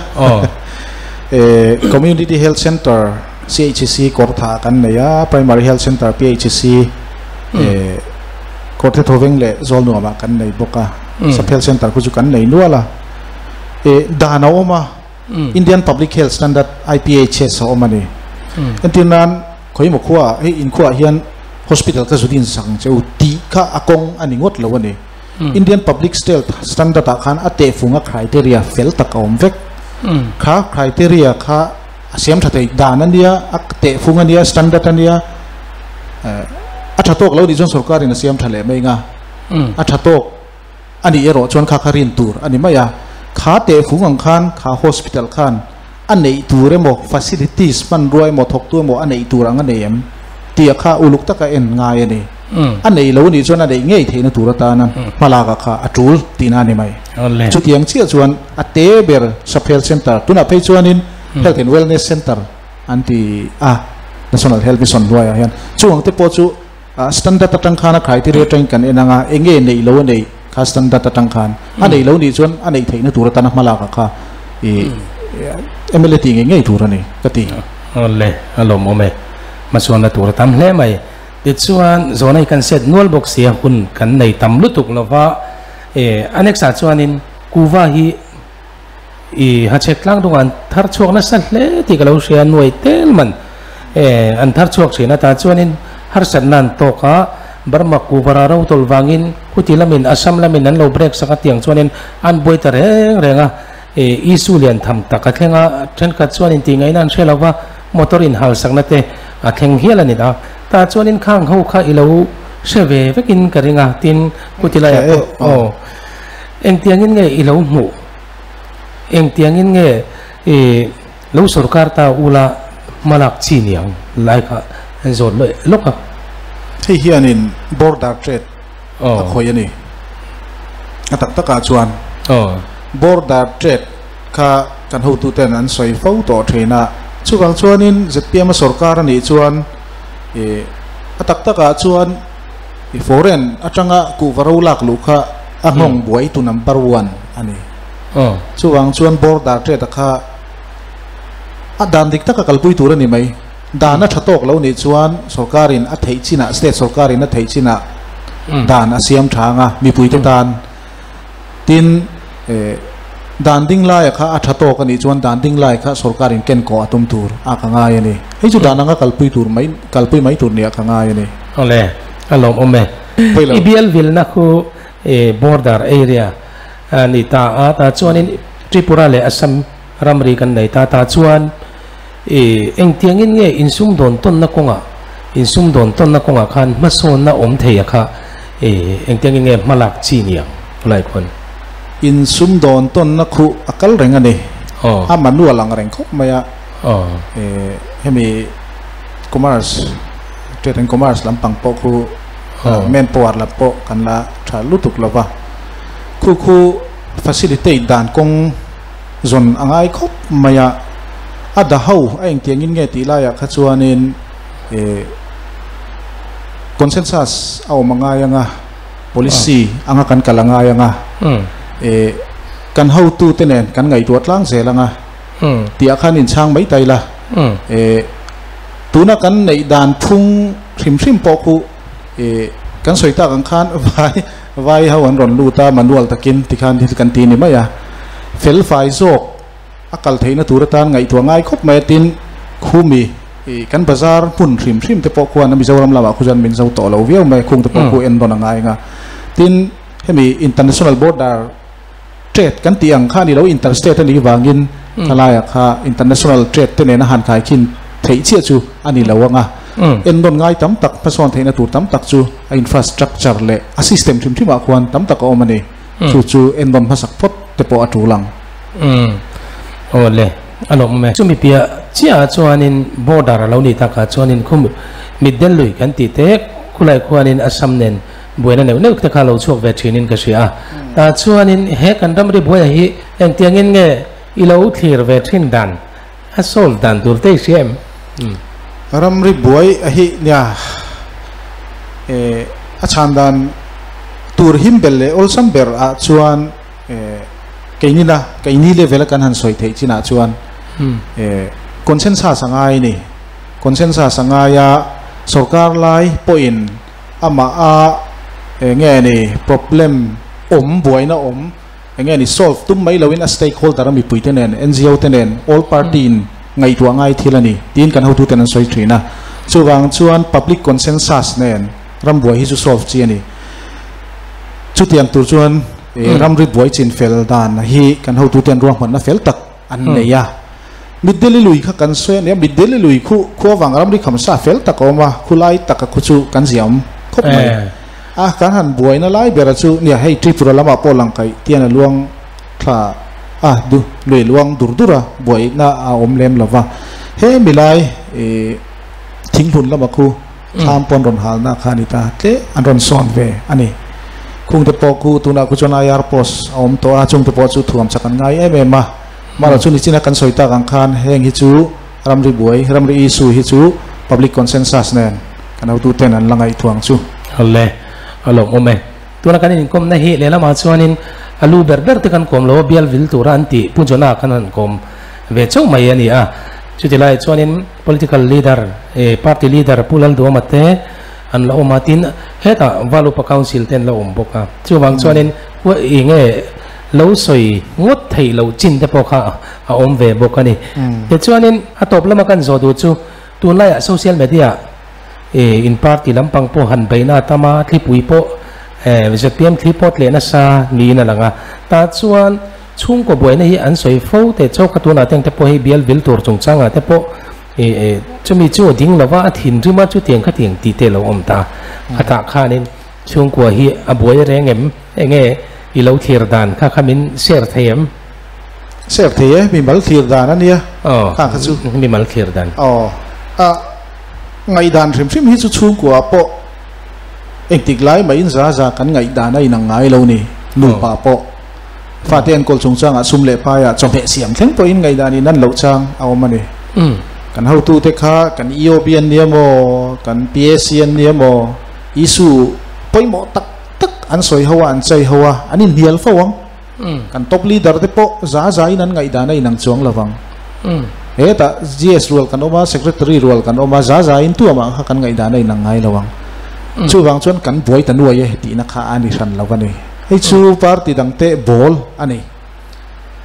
community health center CHC kortha kan neia primary health center PHC korthe thoveng le zol nuama kan nei boka sub health center ku chu kan nei nuala dana oma Indian Public Health Standard IPHS omani entinan khoi mo khuwa hei in khuwa hian hospital ka zudin sang cheu ti kha akong ani ngot lo ani Indian Public Health Standard a khan ate funga criteria fel tak om vek kha criteria kha siam thatei dan ania akte funga nia standard ania a thatok lo ni chon sarkar in siam thale mai nga a thatok ani ero chon kha kharin tur ani maya kha te fungang khan kha hospital khan anei tur emo facilities man ruai mo thok tu mo anei tur ang anei em tia kha uluk taka en ngai ani anei lo ni chon anei ngei theina tur ata nan malaka kha atul tina ni mai chu tiang chia chuan ate ber sub health center tuna phei chuanin health and wellness center anti a national health mission ruai hian chuang te po chu standard atang khana criteria tang kan enanga enge nei lo nei kha standard atang khan anei lo ni chuan anei theina tur ata na malaka kha e MLA ti nge ngei tur ani ka ti ole alom ome masuan na tur tam hle mai ti chuan zonai kan set nual box sia hun kan nei tam lutuk lova anexa chuanin kuwa hi i ha chek tlang dungan thar chuak na sa hle ti ka lo sia nuai tel man an thar chuak thina ta chuanin har sat nan to ka Burma kuvara ro tawlh vangin khuti lamin Assam lamin an lo break sak a tiang chuanin an buai ta reng reng a, issue lian tham tak a thleng a, thenkhat chuanin tih ngaihna an hre lo va, motor inhal sakna te a thleng hial a ni ta. Tah chuanin khang ho kha i lo hre ve vekin ka ring a, tin khuti laiah pawh aw engtiangin nge i lo hmuh, engtiangin nge i lo sorkar ta ula hmalak chi niang lai kha an zawt lawih lawk a. Hei hianin border trade a khawih a ni. A tak takah chuan border trade kha kan hotuten an sawi fo tawh thin a. Chuvang chuanin zpm a sorkar a nih chuan a tak takah chuan foreign atanga kuhva ro lak luh kha a nghawng buai tu number one a ni. Chuvang chuan border trade a kha a dan dik taka kalpui tur a ni mai. Dan a tha tawk lo nih chuan sorkarin a theih chinah, state sorkarin a theih chinah dan a siam tha ang a, mipuite tan. Tin, dan ding laia kha a tha tawk a nih chuan dan ding lai kha sorkarin ken kawh a tum tur a ka ngai a ni. Hei chu dan anga kalpui tur mai, kalpui mai tur nia ka ngai a ni. Awle, a lawmawm e. I bial vilna khu border area a ni ta a, tah chuanin Tripura leh Assam ramri kan nei ta, tah chuan i engtiangin nge insum dawn tawnna kawngah, insum dawn tawnna kawngah khan hmasawnna awm thei a kha i engtiangin nge hmalak chi ni ang lai khawn? Insum dawn tawnna khu a kal reng a ni. A manual ang reng khawp mai a. Hemi commerce, trade and commerce lampang pawh khu manpower lam pawh kan la tha lutuk lo va. Khu khu facilitate dan kawng zawn a ngai khawp mai a. A da ho a engtiangin nge tih laiah kha chuanin consensus a awm a ngai ang a, policy anga kan kal a ngai ang a, kan hotute nen kan ngaihtuah tlang zel ang a tih ah khan inchhang mai ta ila. Tuna kan neih dan phung hrim hrim pawh khu kan sawi tak ang khan vai vai ho an rawn lut a, manual takin tikhan thil kan ti ni mai a, fel fai zawk a kal theihna tur atan ngaihtuah ngai khawp mai a, tin khumi kan bazar hmun hrim hrim te pawh khuan a Mizoram lamah khu chuan min zo tawh lo viau mai, khung te pawh khu en dawn a ngai ang a, tin hemi international border trade kan tih ang kha a ni lo, interstate a nih vangin thalaiah kha international trade te nena han khai khin theih chiah chu a ni lo ang a, en dawn ngai tam tak hmasawn theihna tur tam tak chu a infrastructure leh a system hrim hrimah khuan tam tak a awm a ni, chu chu en dawn hmasak phawt te pawh a tul ang. Umm aw le a lawm awm e. Chumi piah chiahah chuanin border a lo ni takah chuanin khum mitdel lui kan tih te khulai khuanin Assam nen buaina neuh neuh te kha lo chhuak ve thinin ka hria a. Tah chuanin he kan ramri buaia hi engtiangin nge i lo thlir ve thin dan a solve dan tur te i hria em? Umm. Ramri buai a hi nia eh a chhan dan tur him bel leh awlsam ber ah chuan eh Keinina, keini level a kan han sawi theih chinah chuan consensus a ngai a ni. Consensus a ngai a, sorkar lai pawhin amah a eng nge ni problem awm, buaina awm eng nge ni solve tum mai loin a stakeholder a mipuite nen, NGO te nen, all party in ngaihtuah ngai thil a ni tiin kan hotuten an sawi thin a. Chuvang chuan public consensus nen rambuai hi chu solve chi a ni. Chutiang tur chuan Ramri buai chin fel dan hi kan hotuten ruahmanna fel tak an nei a. Mitdeli lui kha kan sawi a nia, Mitdeli lui khu khua vang ramri khamsa fel tak a awm a, khu lai taka khu chu kan ziam khawp mai. A kan han buaina lai bera chu nia hei Tripura lamah pawh lang kaih tian a luang thla a, du lui luang dur dur a, buaina a awm lem lo va. He milai thinghlun lama khu Thlam pawn rawn halna kha a ni ta tle an rawn sawn ve a ni. Khungte pawh khu tunah khu chuan IR post a awm tawh a, chungte pawh chu thuam chak an ngai em em a. Mahlo chu nichina kan sawi tak ang khan heng hi chu ramri buai, ramri issue hi chu public consensus nen kan hotuten an la ngaihtuah ang chu. Awle, a lawmawm e. Tuna kan inkawmna hi lehlamah chuanin a lu ber ber te kan kawm lo a, bial vil tura an tih Pu Jonah khan han kawm ve chauh mai a ni a. Chuti laiah chuanin Political leader, party leader Pu Lalduama te an la awm a, tin hetah Valupa Council te an la awm bawk a. Chuvang chuanin eng nge lo sawi ngawt theih loh chin te pawh kha a awm ve bawk a ni. Tichuanin a tawp lama kan zawh duh chu tunlaiah social media In party lampang pawh han beihna a tam a, thlipui pawh zpm thli pawh tleh nasa niin a lang a. Tah chuan chhungkaw buaina hi an sawi fo teh chawk a, tunah teng te pawh hei bial vil tur chungchangah te pawh chumi chu a ding lova a thinrim a, chutiang khatiang tih te a lo awm ta. Khatah khanin chhungkua hi a buai reng em? Enge i lo thlir dan kha kha min share thei em? Share thei e, mimal thlir dan a nia kha kha chu. Mimal thlir dan. Aw, a ngaihdan hrim hrim hi chu chhungkua pawh engtik lai mah in za za kan ngaihdan a inang ngai lo ni. Nupa pawh fate enkawl chungchangah sum leh paiah chawhmeh siam thleng pawhin ngaihdan in an loh chang a awm a ni. Kan hotute kha kan EOB an nia maw, kan PAC an nia maw, issue pawimawh tak tak an sawi ho a, an chai ho a, an inhnial fo ang. Kan top leader te pawh za za in an ngaihdan a inang chuang lo vang. Hetah GS rual kan awm a, secretary rual kan awm a, za za in tuamah kha kan ngaihdan a inang ngai lo ang. Chuvang chuan kan buai ta nuai e tihna kha a ni hran lo a ni. Hei chu party dang te ball a ni.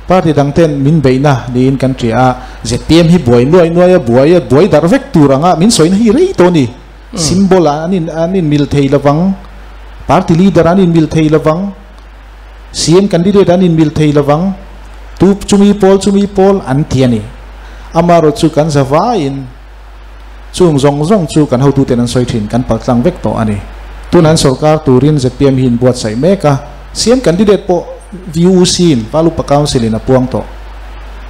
Party dang ten min beihna niin kan tia a, zpm hi buai nuai nuai a, buai a, buai darh vek tur anga min sawina hi rei tawh a ni. Symbol ah an in an inmil thei lo vang, party leader an inmil thei lo vang. CM candidate an inmil thei lovang, tu chumi pawl chumi pawl an ti a ni. Amaherawh chu kan za vaiin chung zawng zawng chu kan hotuten an sawi thin, kan paltlang vek tawh a ni. Tunah an sorkar turin zpm hi in buatsaih mek a, CM candidate pawh VUC in, Valupa Council in a puang tawh.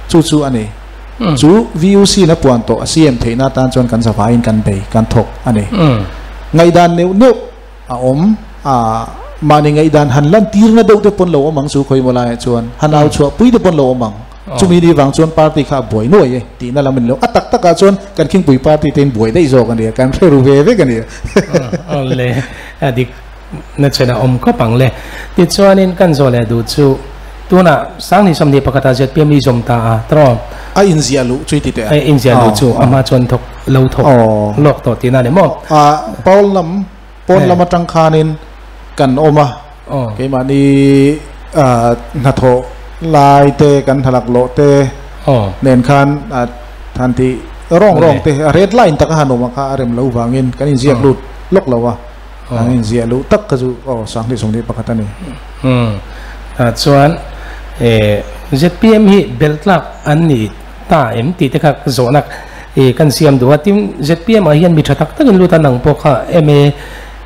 Chu chu a ni. Chu VUC in a puan tawh a CM theihna atan chuan kan za vaiin kan bei, kan thawk a ni. Ngaihdan neuh neuh. A awm a, mahni ngaihdan han lantirna deuh te pawn lo awm ang chu khawimaw laiah chuan han au chhuah pui te pawn lo awm ang. Chumi ni vang chuan party kha a buai nuai e tihna lam a ni lo. A tak takah chuan kan khingpui party te in buai daih zawk a nia, kan hre ru ve vek a nia. Awle, a dik na chen a awm khawp ang le. Tichuanin kan zawh leh duh chu tunah Sangni 21 pakhatah zpm i zawm ta a, tawng. A inziah luh chu i ti teh a? A inziah luh chu a hma chuan thawk lo thawk lawk tawh tihna a ni maw? A, Paul lam Pawn lam atang khanin kan awm a, keimahni hnathawh lai te, kan hna laklawh te nen khan han tih rawng rawng te, a red line taka han awm ang kha a rem lo vangin kan inziak lut lawk lo a, kan inziah luh tak kha chu aw 2021 a ni. Tah chuan zpm hi belh tlak an ni ta em tih te kha zawhna I kan siam duh a, tin zpm ah hian mi tha tak takin lut a nang pawh kha MA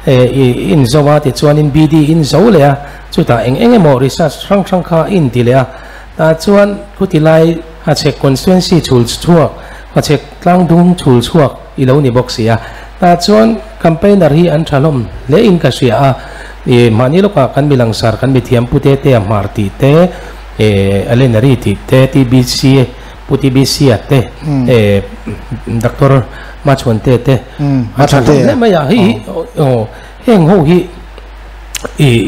i in zo a tichuanin BD in zo leh a, chutah eng eng emaw research hrang hrang kha i inti leh a, tah chuan khuti lai Hachhek constituency chhul chhuak, Hachhek tlangdung chhul chhuak i lo ni bawk si a, tah chuan campaigner hi an tha hlawm hle in ka hria a, i mahni lawkah kan mi langsar kan mithiam Pu Tetea Hmar tih te, Alenari tih te, TBC Pu TBC-a te, Doctor Machhuante te a tha hlawm hle mai a, hei hi aw heng ho hi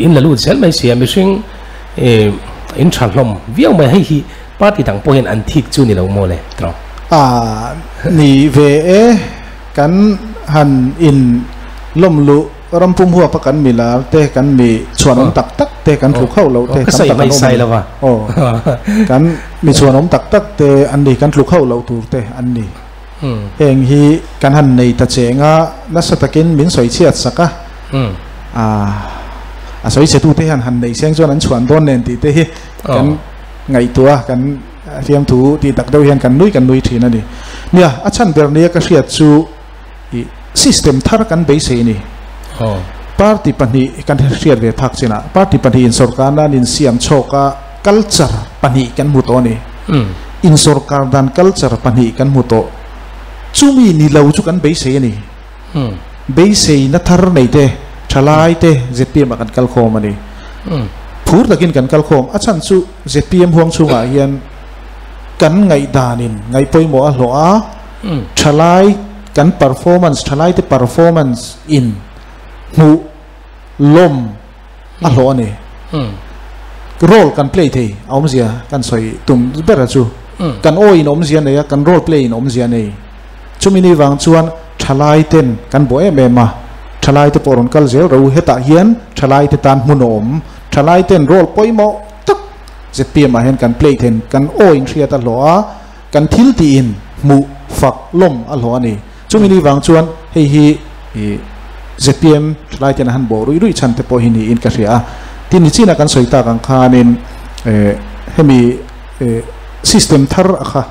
in la lut zel mai si a, mihring in tha hlawm viau mai a, hei hi party dang pawh hian an thik chu ni lo maw le tawng. A ni ve e, kan han in lawm luh. Ram pum huapa kan mi lar te, kan mi chhuanawm tak tak te, kan tluk hauh loh te, tam tak an awm a ni. Aw, kan mi chhuanawm tak tak te an ni, kan tluk hauh loh tur te an ni. Heng hi kan han nei ta cheng a, nasa takin min sawi chhiat sak a, a sawi chhe tute hian han nei seng chuan an chhuan dawn nen tih te hi kan ngaihtuah a, kan fiamthu tih tak deuh hian kan nui kan nui thin a ni. Nia, a chhan ber nia ka hriat chu, I system thar kan beisei ni. Party pahnih kan hriat ve phak chinah party pahnih insawrkar nan insiam chhawk a culture pahnih kan hmu tawh a ni. Insawrkar dan culture pahnih kan hmu tawh. Chumi ni lo chu kan beisei a ni. Beiseina thar nei te, thalai te zpm ah kan kal khawm a ni. Phur takin kan kal khawm. A chhan chu zpm huang chhungah hian kan ngaihdanin ngaihpawimawh a hlawh a. Thalai kan performance, thalai te performance in hmuh lawm a hlawh a ni. Role kan play thei a awmzia kan sawi tum ber a chu. Kan aw in awmzia nei a, kan role play in awmzia nei. Chumi ni vang chuan thalai ten kan bawh em em a, thalai te pawh rawn kal zel ro hetah hian thalai te tan hmun a awm. Thalai ten role pawimawh tak zpm ah hian kan play thei, kan aw in hriat a hlawh a. Kan thil tiin hmuh fak lawm a hlawh a ni. Chumi ni vang chuan hei hi I ZPM thalai ten han bo rui rui chan te pawh hi niin ka hria a. Tin ni china kan sawi tak ang khanin hemi system thar a kha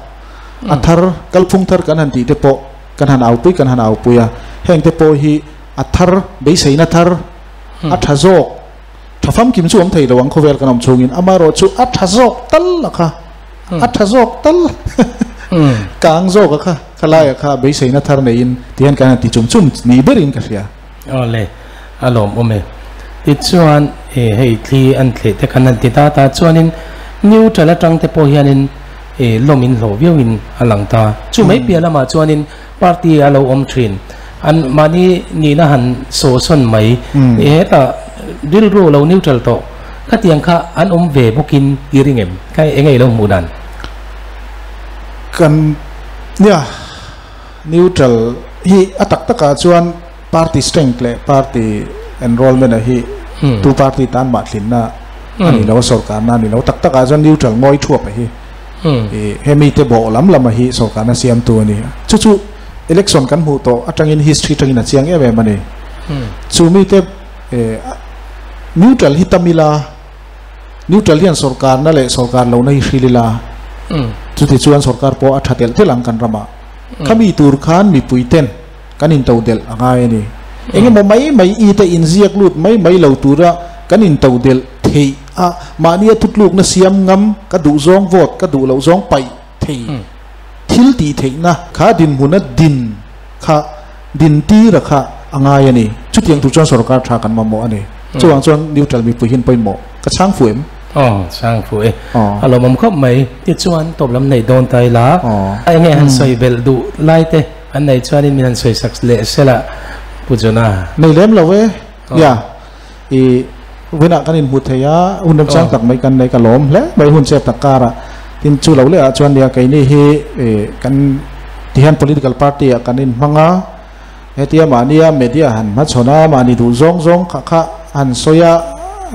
a thar kalphung thar kan han tih te pawh kan han aupui kan han aupui a. Heng te pawh hi a thar beiseina thar a tha zawk tha famkim chu awm thei lo ang khawvel kan awm chungin amarawh chu a tha zawk tal a kha a tha zawk tal kang zawk a kha khalai a kha beiseina thar neiin tihian kan han ti chum chum ni berin ka hria. Awle a lawm awm e. Tichuan hei thli an thleh te khan an ti ta ta chuanin neutral atang te pawh hianin lawmin hlawh viauin a lang ta. Chu mai piah lamah chuanin party a lo awm thin. An mahni nihna han sawhsawn mai hetah rilru lo neutral tawh khatiang kha an awm ve bawkin i ring em? Kha eng nge i lo hmuh dan? Kan nia neutral hi a tak takah chuan party strength leh party enrollment a hi tu party tan mah tlinna a ni lo a sorkarna a ni lo tak takah chuan neutral ngawi thuap a hi hemi te bawh lam lam a hi sorkarna siamtu a ni. Chu chu election kan hmuh tawh atangin history atangin a chiang em em a ni. Chu mi te neutral hi tam ila neutral hian sorkarna leh sorkar lohna hi hril ila chuti chuan sorkar pawh a tha telh telh ang kan ramah. Khami tur khan mipui ten kan into delh a ngai a ni. Engemaw mai mai i te inziak lut mai mai lo tura kan into delh theih a, mahni a thutlukna siam ngam, ka duh zawng vote, ka duh loh zawng paih thei thil tih theihna kha dinhmuna din kha din tira kha a ngai a ni. Chutiang tur chuan sorkar tha kan mamawh a ni. Chuvang chuan neutral mipui hian pawimawh ka chhang fuh em? Aw, chhang fuh e. A lawmawm khawp mai. Tichuan tawp lam nei dawn ta ila, enge han sawi belh duh lai te an nei chuanin min han sawi sak leh sela Pu Jona. Nei lem lo e. Nia, i hunah kan inhmu thei a, hun remchang tak mai kan nei ka lawm hle mai hun chep tak karah. Tin chu lo leh ah chuan nia keini hi kan tihian political party ah kan inhmang a, hetia mahnia media han hmachhawn a, mahni duh zawng zawng kha kha han sawi a,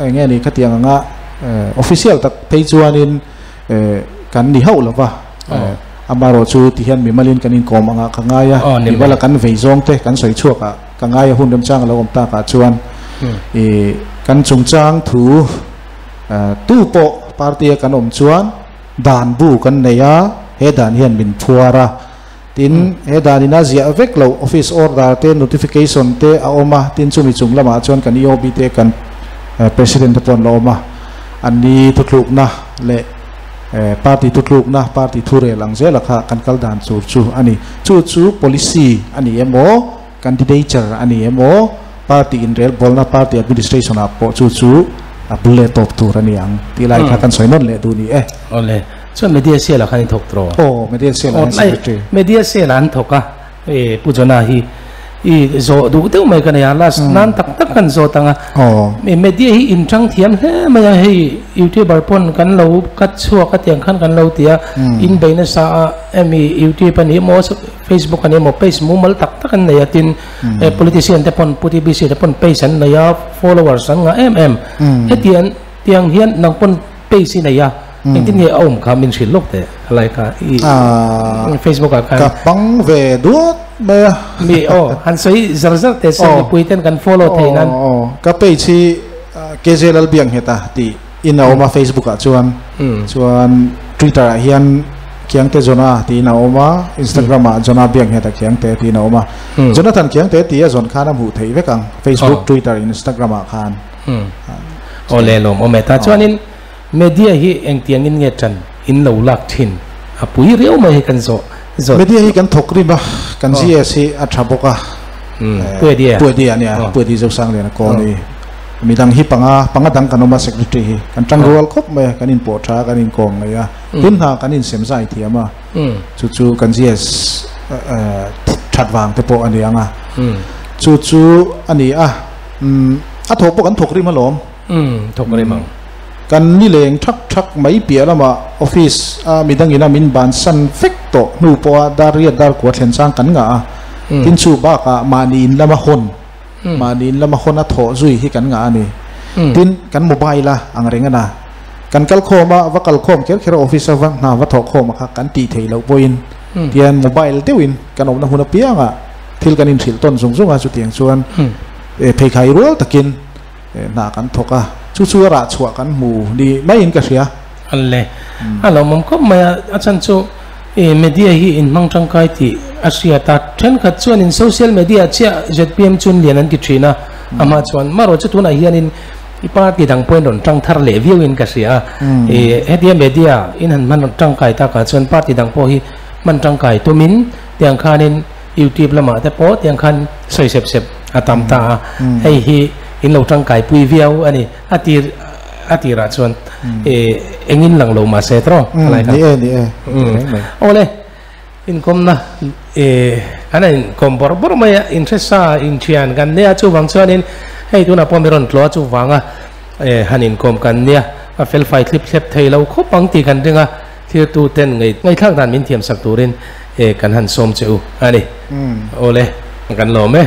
eng nge ni khatiang anga official tak phei chuanin kan ni hauh lo va. Amarawh chu tihian mimalin kan inkawm angah ka ngai a, mimala kan vei zawng te kan sawi chhuak ah ka ngai a hun remchang a lo awm takah chuan i kan chungchang thu tu pawh party a kan awm chuan dan bu kan nei a, he dan hian min phuar a, tin he dan in a ziah vek loh office order te notification te a awm a, tin chumi chung lamah chuan kan EOB te kan president te pawh an la awm a, anni thuthlukna leh Party thutlukna, party thurel ang zela kha kan kal dan tur chu a ni. Chu chu policy a ni emaw, candidature a ni emaw, party inrelbawlna, party administration ah pawh chu chu a bul leh tawp tur a ni ang tih lai kha kan sawi nawn leh duh ni e. Awle, chuan media cell ah khan i thawk tawh? Aw, media cell ah hian secretary. Media cell ah an thawk a. E Pu Jona hi i zawh duh deuh mai ka nei a, last nan tak tak kan zawt ang a. E media hi in tang thiam hle mai a, hei youtuber pawn kan lo cut chhuak a tiang khan kan lo ti a, in bei nasa a emi youtube a ni emaw facebook a ni emaw page mumal tak tak an nei a, tin politician te pawn Pu TBC te pawn page an nei a, followers an ngah em em. Hetiang tiang hian nang pawn page i nei a. Engtin nge a awm kha min hrilh lawk teh khalai kha i Facebook ah khan. Ka hmang ve duat mai a. Mi aw han sawi zar zar teh se mipui ten kan follow theih nan. Aw ka page hi KJ Lalbiangheta tih in a awm a Facebook ah chuan chuan Twitter ah hian Khiangte Jona tiin a awm a Instagram ah Jona Biangheta Khiangte tiin a awm a Jonathan Khiangte tih a zawn khan a hmuh theih vek ang Facebook Twitter Instagram ah khan. Aw le lawm awm e ta chuanin Media hi engtiangin nge ṭan in lo lak ṭhin? A pui riau mai hi kan zawh zawt. Media hi kan thawk rim a, kan GS hi a ṭha bawk a. Puedi a? Puedi a nia, Puedi Zosanglian a kaw a ni. Midang hi panga, panga dang kan awm a secretary hi. Kan ṭang rual khawp mai a, kan inpawh ṭha a, kan inkawm ngei a. Tin hna kan insem zai thiam a, chu chu kan GS ṭhat vang te pawh a ni ang a. Chu chu a ni a, a thawk pawh kan thawk rim alawm. Umm, thawk rem ang. Kan nileng thak thak mai piah lamah office a midangin a min bansan vek tawh hnu pawha dar riat dar kua thlen chang kan ngah a, tin chu bakah mahni in lama hawn, mahni in lama hawn a thawh zui hi kan ngah a ni. Tin, kan mobile a ang reng a na. Kan kal khawm a, va kal khawm kher kher a office a va hna va thawh khawm a kha kan tih theih loh pawhin tian mobile deuhin kan awmna hun apiangah. Thil kan inhrilh tawn zung zung a, chutiang chuan pheikhai rual takin hna kan thawk a, chu chu a rah chhuah kan hmu ni maiin ka hria. Le, a lawmawm khawp mai a, a chhan chu media hi inhmang tangkai tih a hriat a, thenkhat chuanin social media chiah zpm chun lian an ti thin a, amah chuan marawh chu tunah hianin i party dang pawhin rawn tang thar leh viauin ka hria a, hetia media in han hman tangkai takah chuan party dang pawh hi hman tangkai tumin tiang khanin YouTube lamah te pawh tiang khan sawi sep sep a tam ta a, hei hi in lo tangkai pui viau a ni, a tir a tirah chuan engin lang lo mahse tawh ni e ni e awle inkawmna kan inkawm bawrh bawrh mai a interest-a inthian kan nia chuvang chuanin hei tunah pawh mi rawn tlaw a chuvanga han inkawm kan nia a felfai thlip thlep thei lo khawp ang tih kan ring a thiltu ten ngaihthlak dan min thiam sak turin kan han sawm che u a ni. Awle kan lawm e.